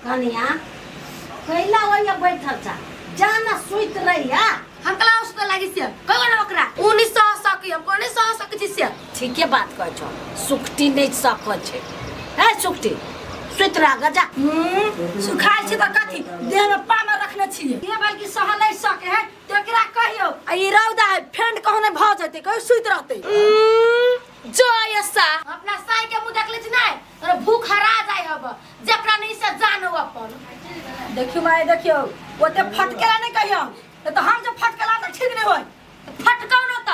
कनिया कैला ओइया बैठल छा जाना सुइत रहिया। हम कला उसको लागी से कहो ना ओकरा उ नहीं सह सकी, हम को नहीं सह सकी छी से। ठीके बात कहै छौ, सुखटी नहीं सकै छै। हे सुखटी सुइत रह ग जा। सुखाइ छी त कथी देह में पामा रखने छी, ये बल्कि सह नहीं सके है तो एकरा कहियो आ ई रौदा है फेंड कहो नहीं भ जते, कहियो सुइत रहते। जय सा अपना साई के मुंह देख ले छी नहीं तोरा भूख हरा जाय हब, जकरा नहीं से जानो अपन। देखियो माय देखियो ओते फटकेला नहीं कहियो, तो हम जब फटकेला तो ठीक नहीं होय। फटकाउ न त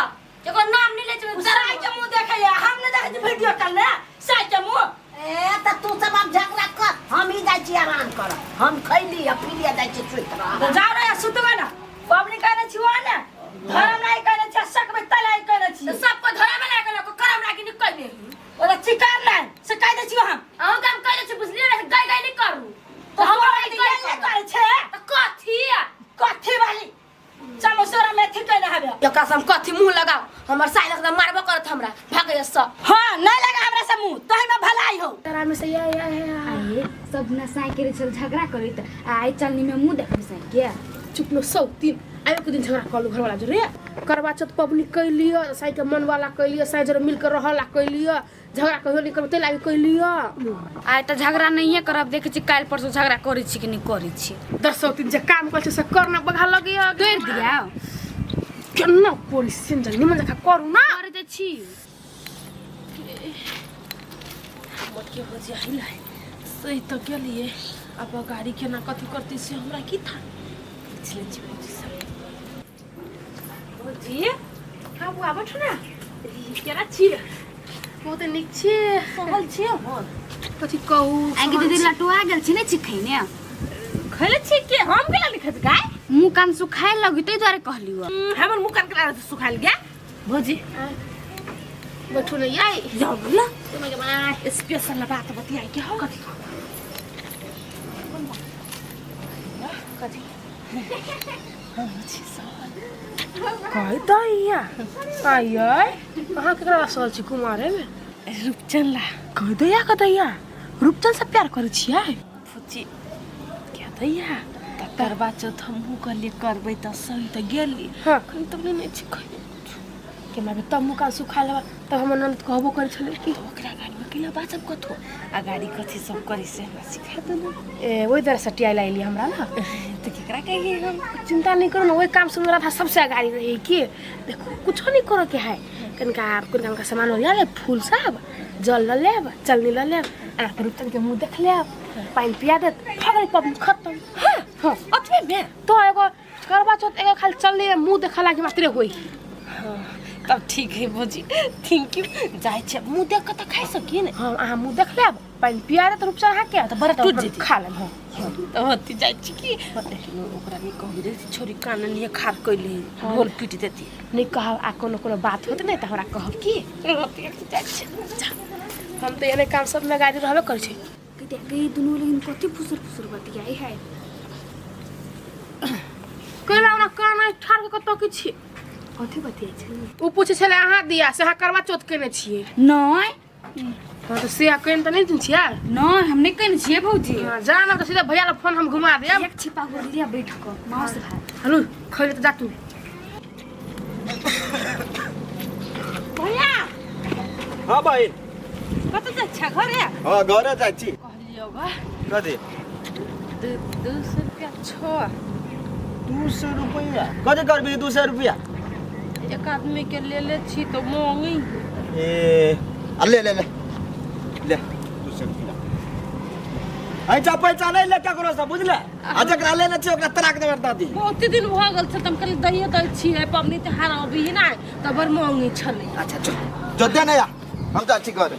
एगो नाम नहीं ले छी, साई के मुंह देखैया हम नहीं देखै छी वीडियो कॉल ने साई के मुंह। ए त तू सब अब झगड़ा कर, हम ही जाइ छी आराम कर, हम खैली आ पी लिया जाइ छी सुइत रह। तो जाओ रे सुतबे ना, पबनी कहने छी वो ने धर्म नहीं कहने छी, सकबे तलाई कहने छी। तो सबको धर्म नहीं कहने को करम लागी नहीं कहने, ओला चिकार नहीं से कह दे छी हम। अहूँ काम कह दे छी बुझलिए ना, गाय गाय नहीं करू तो हम नहीं करे छे। तो कथी कथी वाली चमोसरा मेथी कहने हबे एकरा से हम कथी मुंह लगाओ, हमर साई लग मारबो करत हमरा भागे स। हां नहीं लगा हमरा से मुंह तोही में भलाई हो। तोरा में से या या या आए सब ना साई के चल झगड़ा करत आए चलनी में मुंह देखबे साई के। चुप लो सौ तीन आयो के दिन झगड़ा करलू घरवाला जोरे करवा चौथ पबनी कैलियो, साई के मन वाला कैलियो, साई जोरे मिलकर रहला कैलियो, झगड़ा कहियो नहीं करब तै लागी कैलियो। आइ त झगड़ा नहिए करब, देखै छी काल्हि परसों झगड़ा करै छी कि नहि करै छी। दस सौ तीन जे काम करै छी से करना बघा लगैया। तोड़ि दिया केना करी से जन निमन जकाँ करू ना। करै त छी। मत के हो जाई लाई सही तो गेलिए, अब गाड़ी केना कथी करती से हमरा की था पिछले छी भौजी सब। भौजी हाँ बुआ बैठू ना, केना छी? बहुत नीक छी। सहल छी हम। कथी कहू? आगे दीदी लटुआ गेल छी नै छी खैने? खैले छी के हम केला नहीं खाइ गाय? मुँह कान सुखाए लगी तै दुआरे कहलियो। हमर मुँह कान केला सुखायल गया भौजी। बैठू ने याई जाओ ना तुम्हें के बड़ा स्पेशल बात बतियाई के हो। कथी कथी कहि दैया आइयै अहाँ केकरा सहल छी कुमारे में? रूपचन ला। कहि दैया कदैया रूपचन से प्यार करै छियै? भौजी क्या दैया त करवा चौथ हमहूँ कहलियै करबै त सही त गेली। हाँ। अखन तक नहि छी खैने के मारे तब मुँह कान सुखा लेबा तब हमर ननद कहबो करै छलै कि ओकरा गाड़ीमे केना बाजब कथो आ गाड़ी कथी सब करी से हमरा सिखा दे ना। ए ओहि तरह से टियाइ लागली हमरा ना। तऽ केकरा कहियै हम? चिंता नहीं करो ना, वही काम से मेरा था सबसे अगाड़ी रही कि देखो कुछो नहीं करो के है, कनिका कनिका कनिका सामान ओरिया लेब, फूल सब जल ल लेब, चलनी ल लेब, आ रूपचन के मुँह देख लेब, पानि पिया देत, भऽ गेलै पबनी खत्म। हाँ, हाँ। अतबे में? तो एगो करवा चौथ एगो खाली चलनी में मुँह देखा लागी मात्रे होई। हाँ, तब ठीक है भौजी, thank you. जाइ छी मुँह देख कऽ तऽ खाइ सकी ने। हाँ, अहाँ मुँह देख लेब, पानि पिया देत रूपचन अहाँके, तऽ बड़ा तब टूट जेतै। खा लेब। हाँ। तऽ होती जाइ छी कि लेकिन ओकरा नहि कहबी रे, छोरी कान नहीं खार कैली ढोल पीट देती। नहीं कहब आ कोनो कोनो बात होत नहीं तऽ हमरा कहब की होती जाइ छी। जा, हम तऽ एने काम सब में गाड़ी रहबे करै छै। कते गई दुनू लेकिन कथी फुसुर फुसुर बतियाई है। कैला ओना कान आँखि ठाढ़ कऽ कतऽ की छी? कथी बतियाई छै? ओ पूछै छलै अहाँ दिया से अहाँ करवा चौथ केने छियै? नहीं। हाँ तो से केने तऽ नहीं दिन छियै? नहीं, हम नहीं केने छियै भौजी। हाँ, जा ना तऽ सीधा भैया लग फोन हम घुमा देब। एक छिपा हो लिया बैठ कऽ माउस भात। हेलो खैले तऽ जा तू। भैया। हाँ बहिन। कतऽ जाइ छह घरे? हाँ घरे जाइ छी। कहलियौ गा। कथी? 200 रुपया छौ। 200 रुपया? कथी करबी 200 रुपया? एक आदमी के लेले छी तो मांगी। ए आ ले ले ले ले 200 रुपया। ऐसा पैसा नहीं ले ककरो से बुझले? आ जकरा लेने छी ओकरा तलाक देबर दादी। बहुते दिन भऽ गेल छल त हम कहलियै दैये दै छियै, पबनी तिहार अबी ने तऽ बड़ मांगी छलै। अच्छा चल जो दे ना या हम जाइ छी घरे।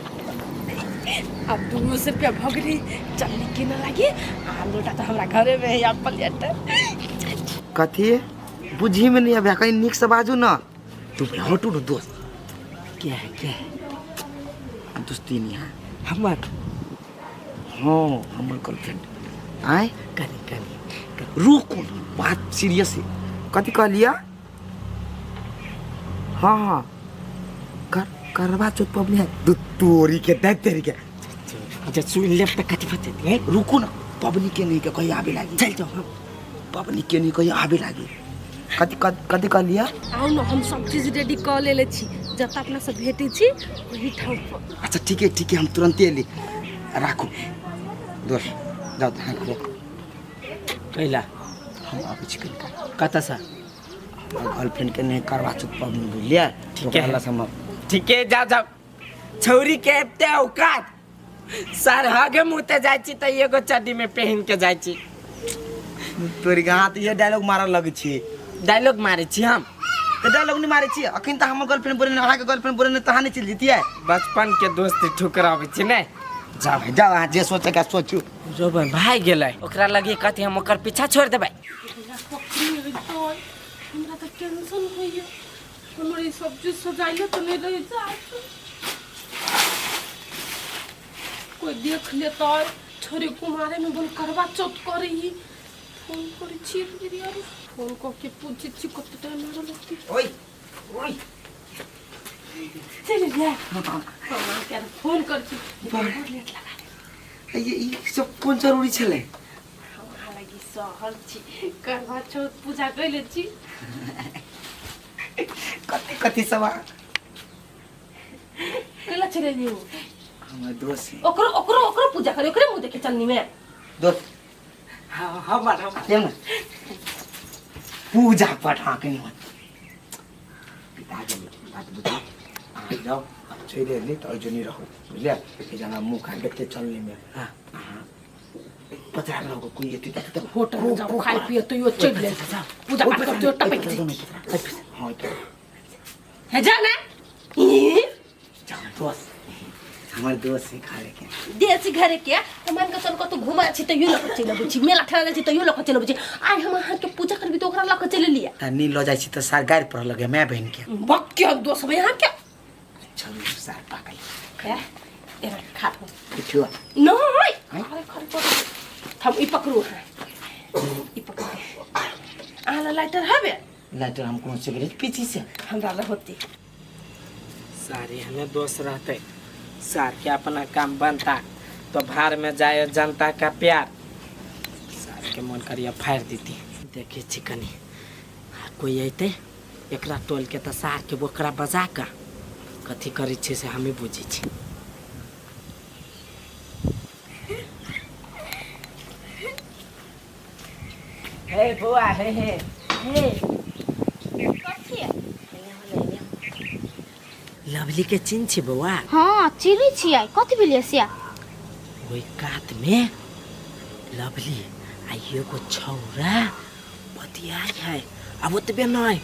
आब 200 रुपया भऽ गेलै, चलनी केना लागी आ लोटा तऽ हमरा घरे में है प्लेट। कथी बुझी में नहीं आबे, कहीं नीक से बाजू ना। तू हटू ना दोस्त। क्या है क्या है दोस्ती नहीं है हमर। हाँ हमर गर्लफ्रेंड आय। कनी कनी रुको बात सीरियस है। कथी कहलिया? हाँ हाँ करवा चौथ पबनी है दू तोरी के दे तेरी के। अच्छा सुन ले त कथी बतेती है? रुको ना पबनी के नहीं के कहीं आबे लागी। चल जाओ, हम पबनी के नहीं कहीं आबे लागी। कथी कथी कहलियै? आउ न, हम सब चीज रेडी कऽ लेले छी, जतऽ अपना सब भेटै छी ओही ठाम पर। अच्छा ठीक है ठीक है, हम तुरंते एली। राखू दोस्त, जाओ तऽ हाँ करो। कैला हम आबै छी कनिका। कतऽसँ? हमर गर्लफ्रेंड के नहीं करवा चौथ पबनी, बुझलियै? ठीक है। ओकरा लग ठीक है, जाओ जाओ। छौरी के एते औकात, सर हगे मुँह जाइ छी तऽ एगो चड्डी में पहन के जाइ छी। तोरी के हाथ ये डायलॉग मारऽ लगै छी। डायलॉग मारै छी हम? तऽ डायलॉग नहीं मारै छी अखन तऽ हमर गर्लफ्रेंड बोले, अहाँके गर्लफ्रेंड बोले तऽ अहाँ नहीं चलि जैतियै? बचपन के दोस्त ठुकराबै छी ने। जाओ भाई जाओ, अहाँ जे सोचे के सोचू। रोबन भाग गेलै, ओकरा लगे कथी हम ओकर पीछा छोड़ देबै? हमरा तऽ टेंशन होइए, हमर ई सब चीज सजाइले तऽ नहि रहै छै, कोई देख लेतै। छोरी कुमारे में बोल करवा चौथ करे ही। फोन करै छी एक बेर यार, फोन कऽ के पूछै छी कते टाइम लागल लगतै। ओइ ओइ चलि जा, हम अहाँके फोन करै छी, बहुत लेट लगा। ये ई सब कोन जरूरी छलै? हम अहाँ लागी सहल छी, करवा चौथ पूजा कैले छी। कथी कथी सब कैला चलि लियौ? हमर दोस्त है। ओकरो ओकरो ओकरो पूजा करे, ओकरे मुँह देखे चलनी में। दोस्त हाँ, हमर हमर ने पूजा पाठ हाँ कनी मत पिता गेलै बात बुझू। अहाँ जाओ, अब चलि एली तऽ ओहि रहू, बुझलियै? जना मुँह खा देखते चलनी में। हाँ। पचरा रहू, कोई एते तऽ होटल में जाओ खाय पिए तैयो चलि ले, पूजा पाठ करते टपक जाई। हाँ तो हे जा ना ई जाओ दोस्त, हमर दोस्त है घरे के। देसी घरे के तो मान के चल कतौ घुमा छी तैयो लऽ के चलि अबै छी, मेला ठेला जाइ छी तैयो लऽ के चलि अबै छी। आइ हम अहाँके पूजा करबी तऽ ओकरा लऽ के चलि एलियै। तऽ नहीं लऽ जाइ छी तऽ सार गारि पड़ऽ लगे माय बहिन के। बक के हम दोस्त हबै अहाँके। चलू सार पाकल हे एना खा लो। किछु नहीं अरे खरी पड़ू, हम ई पकड़ू, अहाँ ई पकड़ू। अहाँ लग लाइटर हबे? लाइटर हम कोनो सिगरेट पी छी से हमरा लग होती। सारे हमें दोस्त रहते, सार के अपना काम बनता तो भार में जाए जनता का प्यार। सार के मन करिए फाड़ देती। देखे छी कनी कोई अते एकरा टोल के तो सार के बोकरा बजा कर कथी करै छी से हमें बुझै छी। हे बुआ हे हे हे कथी है? लवली के चिन्ह छी बौआ? हाँ चिन्है छियै। कथी भेलै से? ओहि कात में लवली आ एगो छौरा बतियाइ है। अब ओतबे नहीं,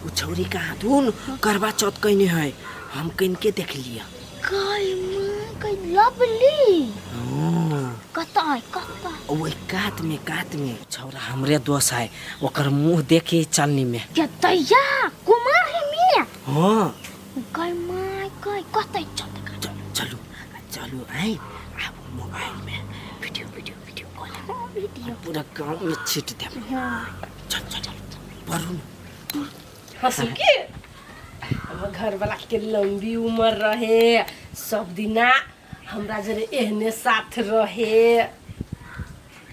उ छौरी का हाथुन करवा चौथ कैने है, हम कन के देख लिया। गई माँ गई लवली। हाँ कतऽ है कतऽ? ओहि कात में छौरा हमरे दोस्त है, ओकर मुँह देखे चलनी में। ये दैया कुमार है मिया। हाँ गई माँ गई कतऽ चल? चलू चलू आई अब मोबाइल में video video video call video पूरा गांव में छीट दे। चल चल चल वरुण हंसू के हमर घर वाला के लंबी उम्र रहे, सब दिना हमरा जरे एहने साथ रहे।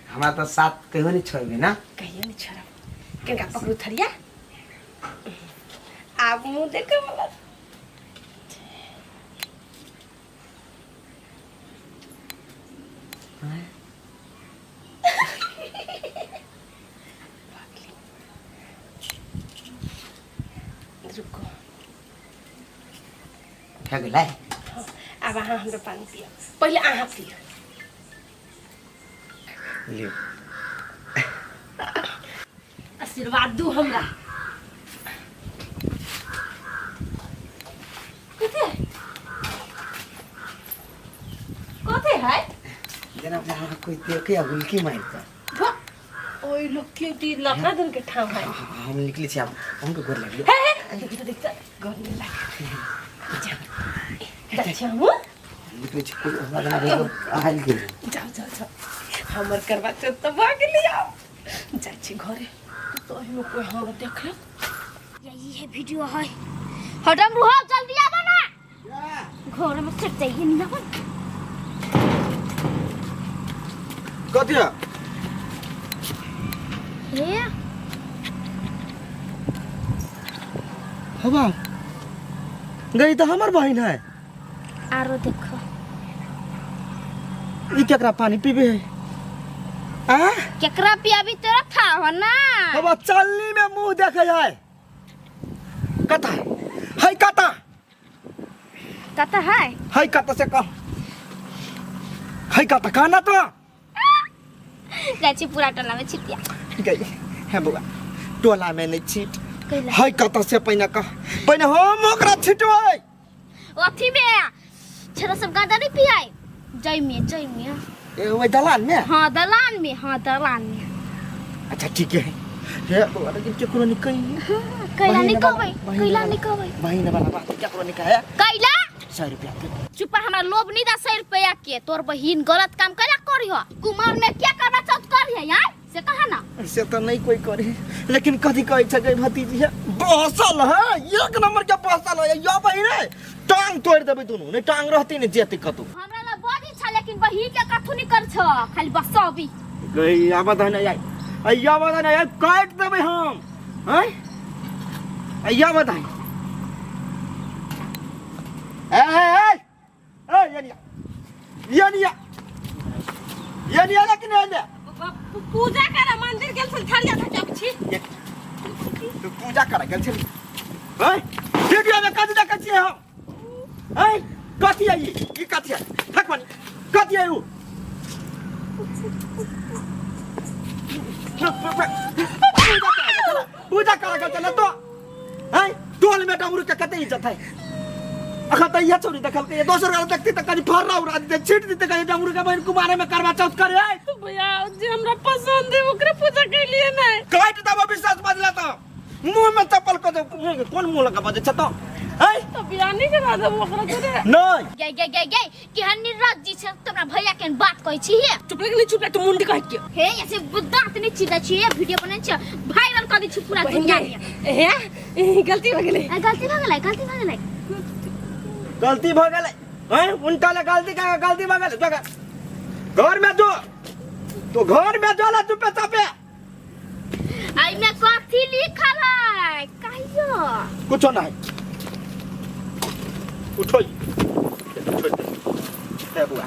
हमरा तऽ साथ कहियो नहीं छोड़बे ना? कहियो नहीं छोड़ब। केनका पकड़ू थरिया, आब मुँह देखे वाला। रुको भए गेलै? आब अहाँ हमरा पानी पियो, पहिले अहाँ पियो। लियो आशीर्वाद दू हमरा। कथी कथी है? जेना हमरा कोई देखे आ हुलकी मारि कऽ। ओइ लोग के ती लफड़ा दिन के ठाम है। हम निकले छी, आब हमके गोर लागलियो। हे हे देखि तऽ देखि गोर नहीं लागे। जा छी हम निकले छी, कोई हमरा जेना आयल गेल। जाओ जाओ जाओ, हमर करवा चौथ तऽ भऽ गेलै। आब जाइ छी घरे, तो एहिमे कोई हमरा देख लेत। यही है वीडियो है। हटम रुहो जल्दी आबो ना, घर में सिर जाइए नहीं ना। कथी है? हे हवा गई तो हमर बहिन है। आरो देखो ई केकरा पानी पीबे है? आ केकरा पियाबी तोरा था हो ना। हवा चलनी में मुंह देखे है। कता है कता कता है है कता से कह है कता कहना तो जाइ छी पूरा टोला में छिटिया गई है बुआ टोला में नहीं छीट कैला है कता से पहिने कह पहिने हम ओकरा छिटबै। अथी में छोरा सब गांजा नहीं पियाई जय में जय में ए ओइ दलान में। हाँ दलान में, हाँ दलान में। अच्छा ठीक है हे बुआ लेकिन केकरो नहीं कही। कैला नहीं कहबै, कैला नहीं कहबै। बहिन वाला बात केकरो नहीं कहे। कैला 100 रुपया के चुप हमरा लोभ नहीं दा 100 रुपया के। तोर बहिन गलत काम कैला करी हो कुमार में क्या करवा चौथ करी है यार से कहा ना। ऐसे तो नहीं कोई करे लेकिन कथी कहै छै गई भतीजी है बहसल है एक नंबर के बहसल है यो बहिन है टांग तोड़ देबै दुनू नहीं टांग रहती नहीं जेती कतौ। हमरा ला बड़ी छ लेकिन बहिन के कथु नहीं कर छ खाली बस अभी गई आबद है नहीं आई अय्या बता नहीं आई काट देबै हम हैं अय्या बता ए ए ए ये नहीं ये नहीं लेकिन ये पूजा करे मंदिर गेल छल थारिया था के छी तू पूजा करे गेल छली हैं वीडियो में कथी देखै छियै हम हैं कथी है ई कथी है ठकमनी कथी है उ पूजा करे गेल छलै तो हैं टोल में डमरू के कते इज्जत है। अखन त इहे छौरी देखलकै दोसर गाल देखती त कनी फर्रा उड़ा दिते छीट दिते कनी डमरू के बहिन कुमारे में करवा चौथ करे है। भैया जे हमरा पसंद है ओकरे पूजा कैलिए नहीं काट देबो विश्वास बजला त मुंह में चप्पल क दे कोन मुंह लगा बजै छ त हैं तो बियाह नहीं करा देबो ओकरा जोरे नहीं गे गे गे गे केहन निर्लज्ज जी छै तोरा भैया के बात कहै छी हे। चुप लग नहीं चुप लग तू मुंडी कह के हे ऐसे दांत नहीं चिल्ला छी वीडियो बनै छै वायरल कर दै छी पूरा दुनिया में। हे गलती भ गेलै गलती भ गेलै गलती भ गेलै गलती भ गेलै हैं उनका ले गलती का गलती भ गेलै जगह घर में जो तो घर में जो ला चुपे चापे। आई में कथी लिखल है कहियो कुछो नहीं उठो उठो ए बुआ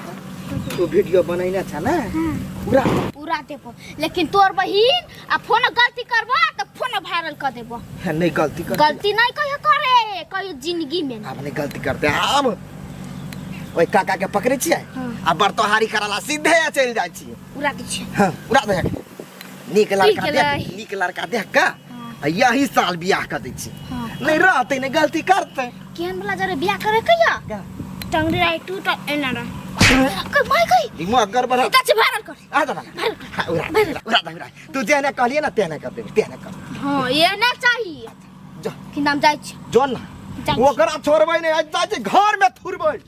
तू वीडियो बनैने छ ना पूरा पूरा देबो लेकिन तोर बहिन आ फोन गलती करबो त फोन वायरल कर देबो। नहीं गलती कर गलती नहीं कहियो करे कहियो जिंदगी में अब नहीं गलती करते अब ओइ काका के पकड़े छियै आ बरतोहारी करला सीधे चलि जाइ छियै उड़ा दै छियै। हां उड़ा दे नीक लड़का देख नीक लड़का देख के आ यही साल बियाह कर दै छियै नहीं रहतै नहीं गलती करतै। केहन वाला जरे बियाह करे कहियो टंगरी राई टूटल एना रह कई my कई दिमाग गड़बड़ इता छै वायरल कर आ जा उड़ा उड़ा उड़ा तू जेने कहलिए ना तेने कर देबे तेने कर। हां ये ना चाहिए जा कि नाम जाइ छी जो ना ओकरा छोड़बै नहीं आज जाइ छी घर में थुरबै।